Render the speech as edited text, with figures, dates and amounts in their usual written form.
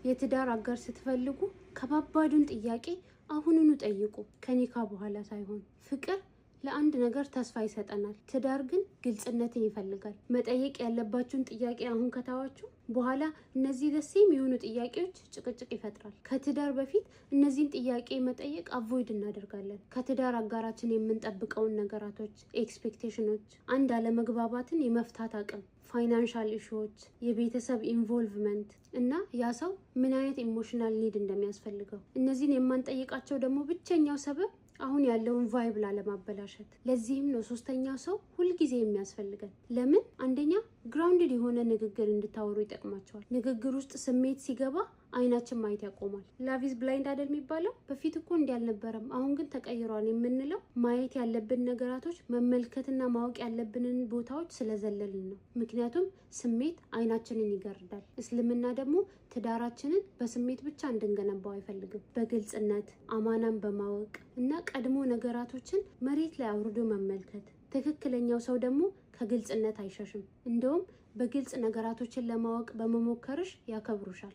የትዳር አጋር ስትፈልጉ ከባባዱን ጥያቄ አሁኑኑ ጠይቁ፣ ከኒካ በኋላ ሳይሆን። ፍቅር ለአንድ ነገር ተስፋ ይሰጠናል። ትዳር ግን ግልጽነትን ይፈልጋል። መጠየቅ ያለባችሁን ጥያቄ አሁን ከተዋችሁ በኋላ እነዚህ the same የሆኑ ጥያቄዎች ጭቅጭቅ ይፈጥራል። ከትዳር በፊት እነዚህን ጥያቄ መጠየቅ avoid እናደርጋለን። ከትዳር አጋራችን የምንጠብቀውን ነገራቶች፣ expectation ኖች፣ አንድ አለመግባባትን የመፍታት አቅም፣ financial issue ዎች፣ የቤተሰብ involvement እና ያ ሰው ምን አይነት emotional need እንደሚያስፈልገው። እነዚህን የማንጠይቃቸው ደግሞ ብቸኛው ሰበብ አሁን ያለውን vibe ላለማበላሸት። ለዚህም ነው ሶስተኛው ሰው ሁልጊዜ የሚያስፈልገን። ለምን? አንደኛ grounded የሆነ ንግግር እንድታወሩ ይጠቅማችኋል። ንግግር ውስጥ ስሜት ሲገባ አይናችን ማየት ያቆማል። Love is blind አይደል የሚባለው? በፊት እኮ እንዲህ አልነበረም፣ አሁን ግን ተቀይሯል የምንለው ማየት ያለብን ነገራቶች፣ መመልከትና ማወቅ ያለብንን ቦታዎች ስለዘለልን ነው። ምክንያቱም ስሜት አይናችንን ይገርዳል። እስልምና ደግሞ ትዳራችንን በስሜት ብቻ እንድንገነባው አይፈልግም። በግልጽነት፣ አማናን በማወቅ እና ቀድሞ ነገራቶችን መሬት ላይ አውርዶ መመልከት። ትክክለኛው ሰው ደግሞ ከግልጽነት አይሸሽም። እንደውም በግልጽ ነገራቶችን ለማወቅ በመሞከርሽ ያከብሩሻል።